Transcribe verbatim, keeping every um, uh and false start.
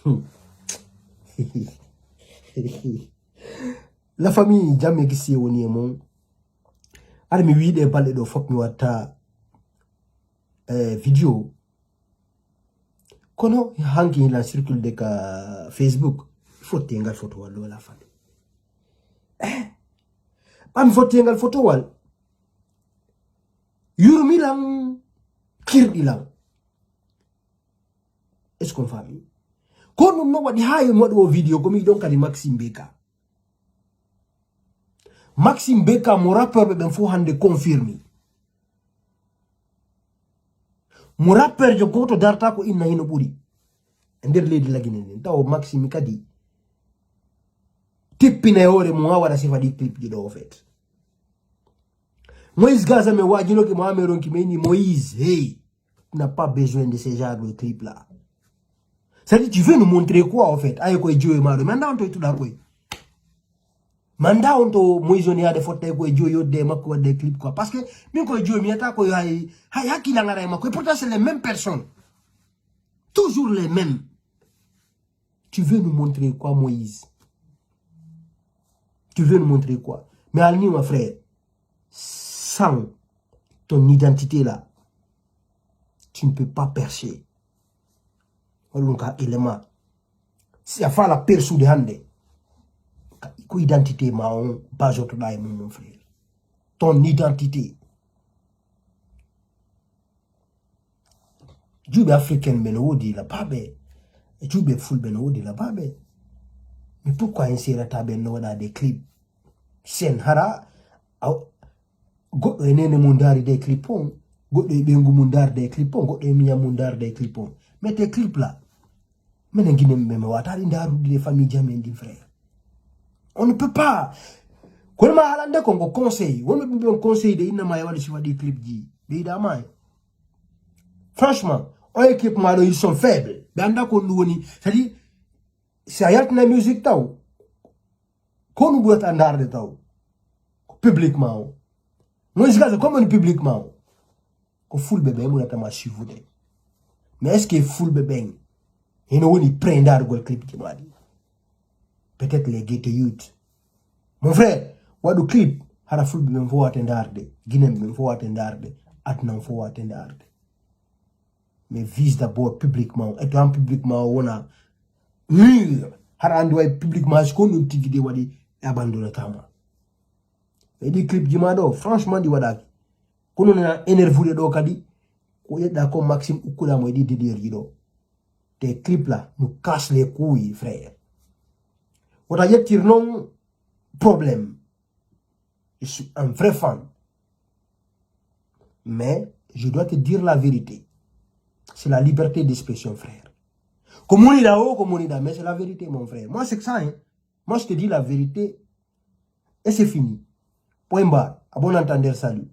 Hmm. La famille, jam e kisiyee woni e mon. Aɗa mi wiide balɗe ɗoo fof mi watta, eh, video. Kono hanki hilan circulde ka Facebook. Fottee ngal fotowal ɗoo la famille. Eh, ɓam fottee ngal fotowal. Yurmi lan, kirɗi lan. Est-ce qu'on famille? Ko ɗum no waɗi haa yo mi waɗu o video ko mi ɗon kadi Maxime Beka. Maxime Beka mo rappeur ɓe ɓen fof hannde confirmé. Mo rappeur jo gooto darta ko inna hino ɓuri. E nder leydi lagine nden. Taw Maxime kadi tippina e hoore mum haa waɗa sifa ɗi clip ji ɗo o fait. Moïse Gaza me waajinoke mo haa me ronki me inni Moïse, hey, tu n'as pas besoin de ces genres de clip là. C'est-à-dire, tu veux nous montrer quoi, en fait? Aye koye jiwoye maɗo. Mi annda on to ittuɗa koye. Mi annda on to Moïse on yaade fotta e koye jiwoye yodde e makko wadde clip quoi. Parce que min koye jiwoye mi yata koye hay, hay hakkil an ara e makko. Et pourtant, c'est les mêmes personnes. Toujours les mêmes. Tu veux nous montrer quoi, Moïse? Tu veux nous montrer quoi? Mais Alni, mon frère, sans ton identité là, tu ne peux pas percer. Wala ɗum ka haqqille ma. Si a faala persude hannde, ka, ko identité ma on bajotoɗa e mum, mon frère. Ton identité. Juuɓe africain ɓe no woodi labaaɓe, e juuɓe fulɓe no woodi labaaɓe. Mais pourquoi en serata ɓen no waɗa des clips? Sen hara, aw, goɗɗo e nene mum ndaari des clips on, goɗɗo e ɓeyngu mum ndaari des clips on, goɗɗo e miñan mum ndaari des clips on. Mais tes clips là, menen ginen ɓe mi wata ɗi ndaarude ɗi e famille jam en ɗin, frère. On ne peut pas. Kono ma haalande kon ko conseil. Wonɓe ɓe on conseil de inna ma e waɗi si waɗi clip ji. Ɓe yiɗa ma e. Franchement, on équipe ma ɗo, ils sont faibles. Ɓe annda ko ɗum woni. C'est-à-dire, si a yaltina musique taw, ko ɗum ɓurata ndaarde taw. Ko public ma o. Moïse Gaza, comme on public ma o. Ko fulɓe ɓe ɓurata ma suivude. Mais est-ce que fulɓe ɓen hino woni prêt ndaarugol clip ji ma ɗi? Peut-être les ghetto youth. Mon frère, waɗu clip, hara fulɓe ɓen fof wate ndaarde, ginen ɓen fof wate ndaarde, aduna on fof wate ndaarde. Mais vise d'abord public ma o, et toi public ma o wona mûr, hara andi way public ma si ko ɗum tigi de waɗi e abandonatama. E ɗi clip ji ma ɗo, franchement ɗi waɗaki. Kono na énervude ɗo kadi, ko ƴeɗɗa ko Maxime ukkuɗa mo e ɗi délire ji ɗo. Tes clips là nous cassent les couilles, frère. Wota ƴettir non problème. Je suis un vrai fan. Mais je dois te dire la vérité. C'est la liberté d'expression, frère. Ko moni da o, ko moni da, mais c'est la vérité, mon frère. Moi, c'est que ça, hein. Moi, je te dis la vérité. Et c'est fini. Point barre. À bon entendeur, salut.